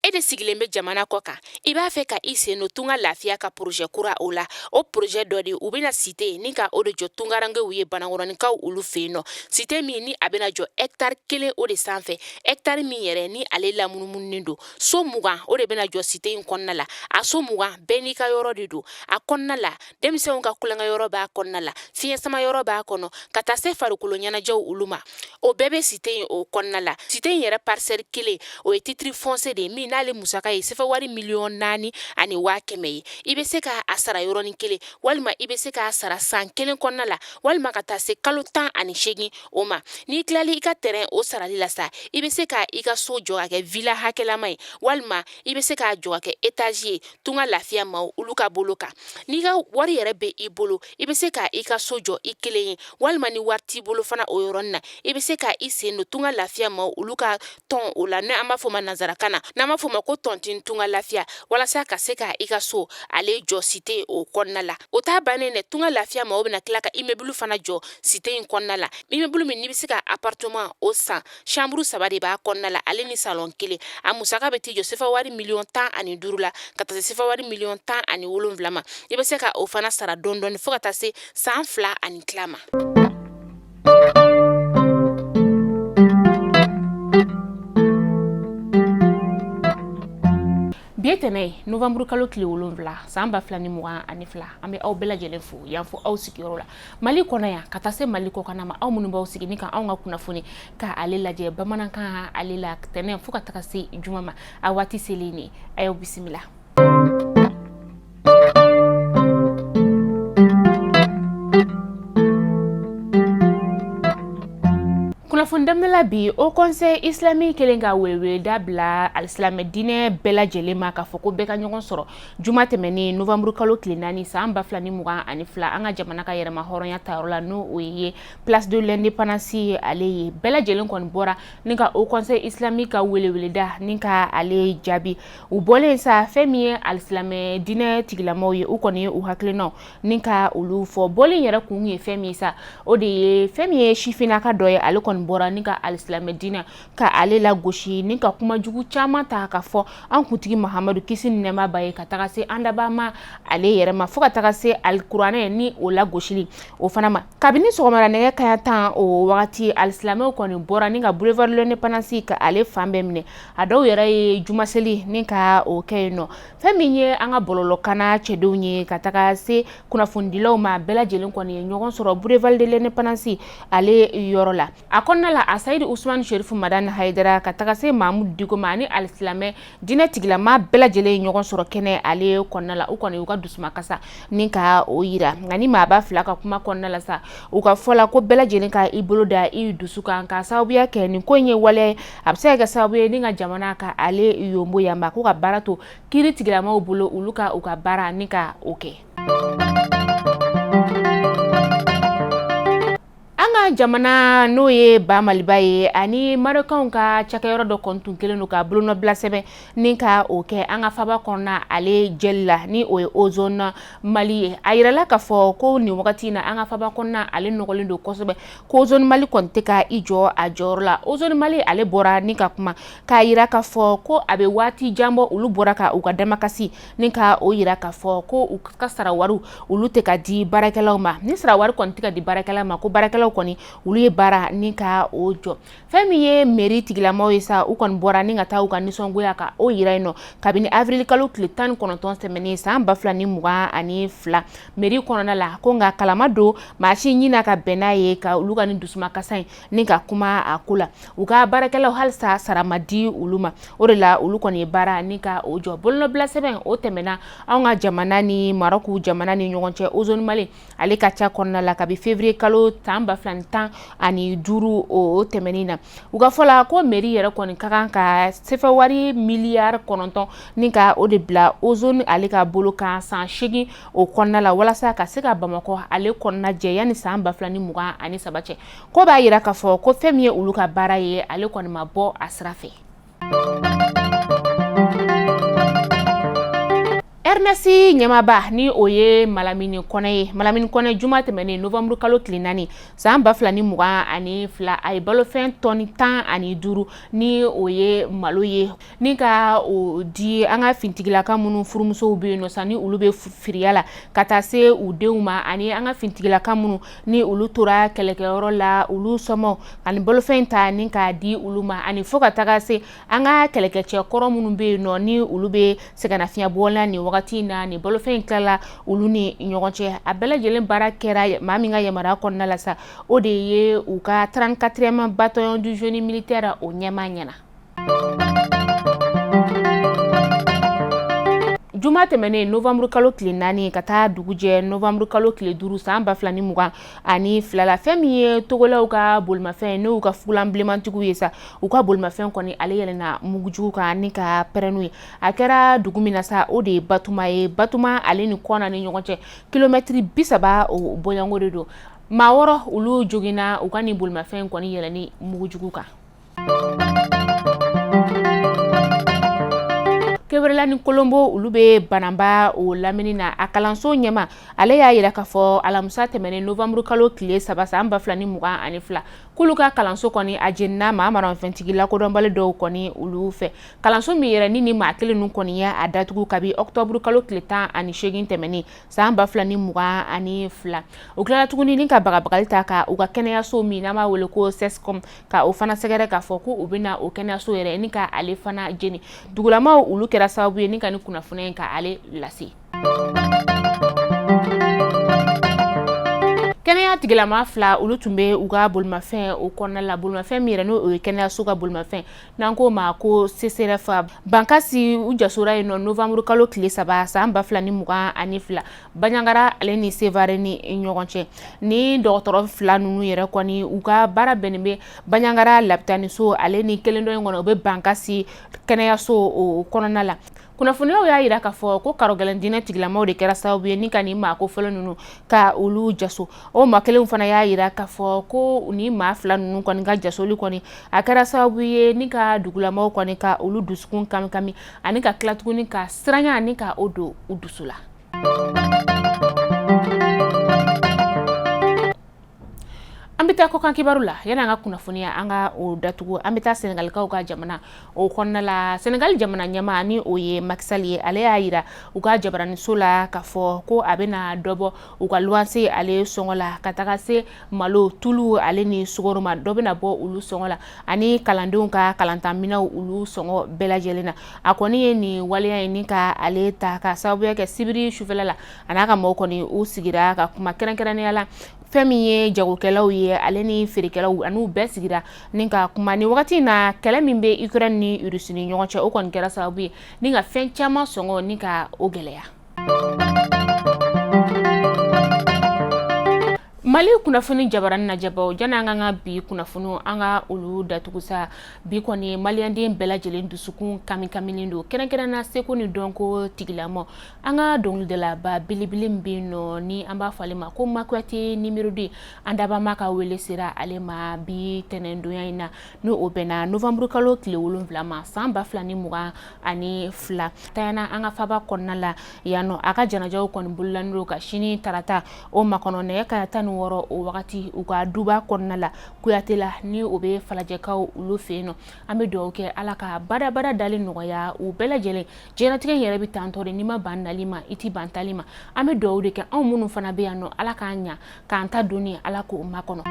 E de sigilen bɛ jamana kɔ kan, i b'a fɛ ka i sen don Tunga Lafiya ka projet kura o la. O projet dɔ de, u bɛna cité ni ka o de jɔ tungarankew ye, Banankɔrɔninkaw olu fɛ yen nɔ. Cité min ni a bɛna jɔ hectare 1 o de sanfɛ, hectare min yɛrɛ ni ale lamunumununen don. So 20 o de bɛna jɔ cité in kɔnɔna la. A so 20 bɛɛ n'i ka yɔrɔ de don a kɔnɔna la. Denmisɛnw ka tulonkɛ yɔrɔ b'a kɔnɔna la, fiɲɛ sama yɔrɔ b'a kɔnɔ, ka taa se farikolo ɲɛnajɛw olu ma, o bɛɛ bɛ cité in o kɔnɔna la. Cité in yɛrɛ parcelle 1, o ye titre foncier de ye min n'ale musaka ye sefa wari 4,1 miliyɔn ye. I bɛ se k'a sara yɔrɔnin kelen, walima i bɛ se k'a sara san 1 kɔnɔna la, walima ka taa se kalo 18 o ma. N'i tilali i ka terrain o sarali la sa, i bɛ se ka i ka so jɔ ka kɛ villa hakɛlama ye, walima i bɛ se k'a jɔ ka kɛ étage ye. Tunga Lafiya maaw olu ka bolo kan, n'i ka wari yɛrɛ bɛ i bolo, i bɛ se ka i ka so jɔ i kelen ye, walima ni wari t'i bolo fana, o yɔrɔnin na, i bɛ se ka i sen don Tunga Lafiya maaw olu ka tɔn o la, n'an b'a fɔ ma nanzarakan na, n'an b'a fɔ ma ko tontine Tunga Lafiya, walasa ka se ka i ka so ale jɔ cité o kɔnɔna la. O t'a bannen dɛ, Tunga Lafiya maaw bɛna tila ka immeuble fana jɔ cité in kɔnɔna la, immeuble min n'i bɛ se ka appartement o san, chambre 3 de b'a kɔnɔna la, ale ni salon 1. A musaka bɛ t'i jɔ sefa wari 15 miliyɔn la, ka taa se sefa wari 17 miliyɔn ma. I bɛ se ka o fana sara dɔɔni dɔɔni fo ka taa se san 2 ani tila ma. Bi ye tɛnɛ ye, novembre kalo tile 7, san 2022. An bɛ aw bɛɛ lajɛlen fo yan fo aw sigiyɔrɔ la, Mali kɔnɔ yan ka taa se Mali kɔkanna ma. Aw minnu b'aw sigi ni ka anw ka kunnafoni ka ale lajɛ bamanankan ale la tɛnɛ fo ka taga se juma ma, a waati selen ne, a y'aw bisimila. Kunnafoni daminɛ la bi, Haut Conseil islamique kelen ka weleweleda bila alisilamɛ diinɛ bɛɛ lajɛlen ma, k'a fɔ ko bɛɛ ka ɲɔgɔn sɔrɔ juma tɛmɛnen, novembre kalo tile 4, san 2022, an ka jamana ka yɛrɛma hɔrɔnya tayɔrɔ la, n'o o ye place de l'indépendance ye. Ale ye bɛɛ lajɛlen kɔni bɔra ni ka Haut Conseil islamique ka weleweleda ni ka ale jaabi. U bɔlen sa, fɛn min ye alisilamɛ diinɛ tigilamaw ye, u kɔni ye u hakilinaw ni ka olu fɔ. Bɔlen yɛrɛ kun ye fɛn min sa, o de ye fɛn min ye sifinnaka dɔ ye, ale kɔni bɔra ni ka alisilamɛ diinɛ ka ale lagosi ni ka kuma jugu caman ta ka fɔ an kuntigi Mahamadu, kisi ni nɛɛma b'a ye, ka taga se an dabaa ma ale yɛrɛ ma, fo ka taga se alikuranɛ ni o lagosili o fana ma. Kabini sɔgɔmada nɛgɛ kanɲɛ 10 o wagati, alisilamɛw kɔni bɔra ni ka boulevard l'indépendance ka ale fan bɛɛ minɛ. A dɔw yɛrɛ ye jumaseli ni ka o kɛ yen nɔ. Fɛn min ye an ka bɔlɔlɔkanna cɛdenw ye, ka taga se kunnafonidilaw ma, bɛɛ lajɛlen kɔni ye ɲɔgɔn sɔrɔ boulevard de l'indépendance ale yɔrɔ la. A kɔnɔna la, a Sayidi Usumani Sherifu Madani Hayidara, ka taga se Mahamudu Diko ma, ani alisilamɛ diinɛ tigilama bɛɛ lajɛlen ye ɲɔgɔn sɔrɔ kɛnɛ ale kɔnɔna la. U kɔni y'u ka dusumakasa ni ka o yira. Nka ni maaba fila ka kuma kɔnɔna la sa, u ka fɔ la ko bɛɛ lajɛlen ka i bolo da i dusu kan, ka sababuya kɛ nin ko in ye waleya ye, a bɛ se ka kɛ sababu ye ni ka jamana ka ale yonbo yanba, ko ka baara to kiiri tigilamaw bolo, olu ka u ka baara ni ka o kɛ. An ka jamana, n'o ye ba Maliba ye, ani Marɔkɛnw ka cakɛyɔrɔ dɔ kɔni tun kɛlen don ka bolonɔbila sɛbɛn ni ka o kɛ an ka faba kɔnɔna ale jɛli la, ni o ye Ozone Mali ye. A yirala k'a fɔ ko nin wagati in na, an ka faba kɔnɔna ale nɔgɔlen don kosɛbɛ, ko Ozone Mali kɔni tɛ ka i jɔ a jɔyɔrɔ la. Ozone Mali ale bɔra ni ka kuma k'a yira k'a fɔ ko a bɛ waati jan bɔ, olu bɔra ka u ka damakasi ni ka o yira k'a fɔ ko u ka sara wariw olu tɛ ka di baarakɛlaw ma. Ni sara wari kɔni tɛ ka di baarakɛlaw ma, ko baarakɛlaw kɔni olu ye baara ni ka o jɔ. Fɛn min ye mairie tigilamaw ye sa, u kɔni bɔra ni ka taa u ka nisɔngoya ka o yira yen nɔ kabini avril kalo tile 19 tɛmɛnen, san 2022, mairie kɔnɔna la, ko nka kalama don maa si ɲina ka bɛn n'a ye ka olu ka ni dusumakasa in ni ka kuma a ko la. U ka baarakɛlaw halisa sara ma di olu ma, o de la olu kɔni ye baara ni ka o jɔ. Bolonɔbila sɛbɛn o tɛmɛna anw ka jamana ni Marɔku jamana ni ɲɔgɔn cɛ Ozone Mali ale ka ca kɔnɔna la kabi février kalo san 2015 o tɛmɛnen na. U ka fɔ la ko mairie yɛrɛ kɔni ka kan ka sefa wari 9 miliyari ni ka o de bila Ozone ale ka bolo kan san 8 o kɔnɔna la, walasa ka se ka Bamakɔ ale kɔnɔna jɛ yanni san 2023 cɛ. Ko b'a yira k'a fɔ ko fɛn min ye olu ka baara ye, ale kɔni ma bɔ a sira fɛ. OMS ɲɛmaaba ni o ye Malamine Kɔnɛ ye, Malamine Kɔnɛ, juma tɛmɛnen novembre kalo tile 4 san 2022, a ye balofɛn tɔni 15 ni o ye malo ye, ni ka o di an ka fintigilaka minnu furumusow bɛ yen nɔ sa, ni olu bɛ firiya la, ka taa se u denw ma, ani an ka fintigilaka minnu ni olu tora kɛlɛkɛyɔrɔ la, olu sɔmɔ, ani balofɛn ta ni k'a di olu ma, ani fo ka taga se an ka kɛlɛkɛcɛ kɔrɔ minnu bɛ yen nɔ, ni olu bɛ sɛgɛnnafiɲɛbɔ la nin wagati in na. Nin balofɛn in tilala olu ni ɲɔgɔn cɛ. A bɛɛ lajɛlen baara kɛra maa min ka yamaruya kɔnɔna la sa, o de ye u ka 34e bataillon du génie militaire o ɲɛmaa ɲɛna. Juma tɛmɛnen novembre kalo tile 4 ka taa dugujɛ novembre kalo tile 5 san 2022 la, fɛn min ye Togolaw ka bolimafɛn, n'u ka fugulan bilenmantigiw ye sa, u ka bolimafɛn kɔni ale yɛlɛnna mugujugu kan ni ka pɛrɛn n'u ye. A kɛra dugu min na sa, o de ye Batuma ye. Batuma ale ni Kɔna ni ɲɔgɔn cɛ, kilomɛtiri 30 o bɔɲɔgɔnko de don. Maa 6 olu joginna u ka nin bolimafɛn kɔni yɛlɛnni mugujugu kan. Kebrela ni Kolonbo, olu bɛ Bananba o lamini na. A kalanso ɲɛmaa, ale y'a yira k'a fɔ alamisa tɛmɛnen novembre kalo tile 3 san 2022, k'olu ka kalanso kɔni a jenina maa maramafɛntigi lakodɔnbali dɔw kɔni olu fɛ. Kalanso min yɛrɛ ni maa kelen ninnu kɔni ye a datugu kabi octobre kalo tile 18 tɛmɛnen san 2022. U tilala tuguni ni ka bagabagali ta ka u ka kɛnɛyaso min n'an b'a wele ko CSCOM, ka o fana sɛgɛrɛ k'a fɔ ko u bɛna o kɛnɛyaso yɛrɛ ni ka ale fana jeni. Dugulamaw olu kɛra sababu ye ni ka ni kunnafoniya in ka ale lase. Kɛnɛya tigilama fila, olu tun bɛ u ka bolimafɛn o kɔnɔna la, bolimafɛn min yɛrɛ n'o ye kɛnɛyaso ka bolimafɛn n'an k'o ma ko CCRF Bankasi. U jasora yen nɔ novembre kalo tile 3 san 2022, Banjagara ale ni Sevare ni ɲɔgɔn cɛ. Ni dɔgɔtɔrɔ fila ninnu yɛrɛ kɔni, u ka baara bɛnnen bɛ Banjagara lapitaniso ale ni kelen dɔ in kɔnɔ, u bɛ Bankasi kɛnɛyaso o kɔnɔna la. Kunnafoniyaw y'a yira k'a fɔ ko karɔgɛlɛn diinɛ tigilamaw de kɛra sababu ye ni ka nin maa ko fɔlɔ ninnu ka olu jaso. O maa kelenw fana y'a yira k'a fɔ ko ni maa fila ninnu kɔni ka jasoli kɔni, a kɛra sababu ye ni ka dugulamaw kɔni ka olu dusukun kamikami, ani ka tila tuguni ka siranya ni ka o don u dusu la. An bɛ taa kɔkan kibaru la. Yani an ka kunnafoniya an ka o datugu, an bɛ taa Senegalikaw ka jamana o kɔnɔna la. Senegal jamana ɲɛmaa, ni o ye Macky Sall ye, ale y'a yira u ka jabaraniso la k'a fɔ ko a bɛna dɔ bɔ u ka luwanse ale sɔngɔ la, ka taga se malo, tulu ale ni sukaro ma. Dɔ bɛna bɔ olu sɔngɔ la, ani kalandenw ka kalantaminɛnw olu sɔngɔ bɛɛ lajɛlen na. A kɔni ye nin waleya in ni ka ale ta ka sababuya kɛ sibiri sufɛla la, a n'a ka mɔgɔw kɔni u sigira ka kuma, kɛrɛnkɛrɛnnenya la fɛn min ye jagokɛlaw ye ale ni feerekɛlaw, an'u bɛɛ sigira ni ka kuma. Ni wagati in na, kɛlɛ min bɛ Ukraine ni Russie ni ɲɔgɔn cɛ, o kɔni kɛra sababu ye ni ka fɛn caman sɔngɔ ni ka o gɛlɛya. Mali kunnafoni jabarani lajɛbaw, jani an ka bi kunnafoniw an ka olu datugu sa, bi kɔni maliyɛnden bɛɛ lajɛlen dusukun kamikaminen don, kɛrɛnkɛrɛnna seko ni dɔnko tigilama, an ka dɔnkilidalaba belebele min bɛ yen nɔ, ni an b'a fɔ ale ma ko Makuyate numéro 2. An dabama ka wele sera ale ma bi tɛnɛndonya in na, ni o bɛnna novembre kalo tile 7 ma san 2022. Tayana, an ka faba kɔnɔna la yan nɔ, a ka janajaw kɔni bololalen don ka sini tarata o makɔnɔ nɛgɛ kanɲɛ 16 o wagati, u ka duba kɔnɔna la Kuyatela, ni o bɛ Falajɛkaw olu fɛ yen nɔ. An bɛ dugawu kɛ, Ala ka badabada dali nɔgɔya u bɛɛ lajɛlen. Diɲɛlatigɛ in yɛrɛ bɛ tantɔ de, n'i ma ban nali ma, i t'i ban tali ma. An bɛ dugawu de kɛ, anw minnu fana bɛ yan nɔ, Ala k'an ɲa k'an ta donni, Ala k'o makɔnɔ.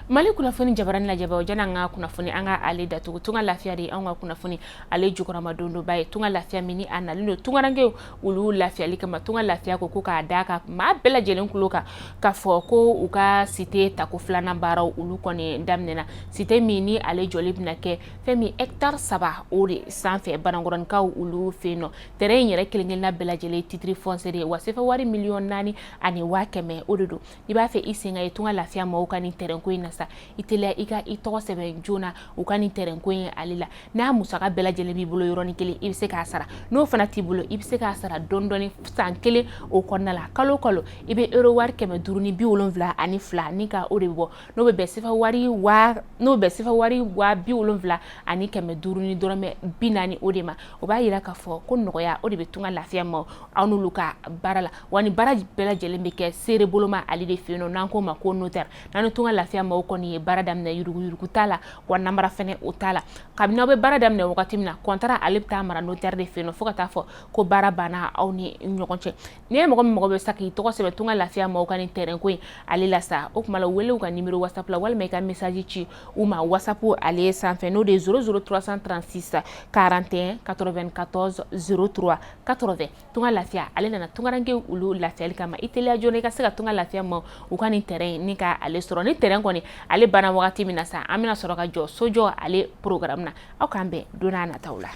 Mali kunnafoni jabarani lajɛbaw, jani an ka kunnafoni an ka ale datugu, Tunga Lafiya de anw ka kunnafoni ale jukɔrɔmadondonba ye. Tunga Lafiya min ni a nalen don tungarankew olu lafiyali kama. Tunga Lafiya ko k'a d'a ka maa bɛɛ lajɛlen tulo kan k'a fɔ ko u ka cité tako filanan baaraw olu kɔni daminɛna. Cité min ni ale jɔli bɛna kɛ fɛn min hectare 3 o de sanfɛ Banankɔrɔnikaw olu fɛ yen nɔ. Terrain in yɛrɛ kelen kelenna bɛɛ lajɛlen titre foncier de ye, wa sefa wari 4,1 miliyɔn o de don. I b'a fɛ i sen ka ye Tunga Lafiya maaw ka nin terrain ko in na sa. sa, i teliya i ka i tɔgɔ sɛbɛn joona u ka nin terrain ko in ale la. N'a musaka bɛɛ lajɛlen b'i bolo yɔrɔnin kelen, i bɛ se k'a sara. N'o fana t'i bolo, i bɛ se k'a sara dɔɔni dɔɔni san kelen o kɔnɔna la. Kalo kalo i bɛ euro wari 572 ni ka o de bɔ, n'o bɛ sefa wari 70,500 ni dɔrɔmɛ 40 o de ma. O b'a yira k'a fɔ ko nɔgɔya o de bɛ Tunga Lafiya ma aw n'olu ka baara la. Wa ni baara bɛɛ lajɛlen bɛ kɛ seere boloma ale de fɛ yen nɔ, n'an k'o ma ko notaire. N'an ni Tunga Lafiya maaw kɔni ye baara daminɛ, yuruguyurugu t'a la, wa namara fɛnɛ o t'a la. Kabini aw bɛ baara daminɛ wagati min na, contrat ale bɛ taa mara notaire de fɛ yen nɔ fo ka taa fɔ ko baara banna aw ni ɲɔgɔn cɛ. N'i ye mɔgɔ min mago bɛ sa k'i tɔgɔ sɛbɛn Tunga Lafiya maaw ka nin terrain ko in ale la sa, o tuma la wele u ka numéro WhatsApp la, walima i ka message ci u ma WhatsApp ale sanfɛ, n'o de ye 00 336 41 94 03 80. Tunga Lafiya ale nana tungaranke olu lafiyali kama. I teliya joona i ka se ka Tunga Lafiya ma u ka nin terrain ni ka ale sɔrɔ. Ni terrain kɔni ale banna wagati min na sa, an bɛna sɔrɔ ka jɔ sojɔ ale programme na. Aw k'an bɛn don n'a nataw la.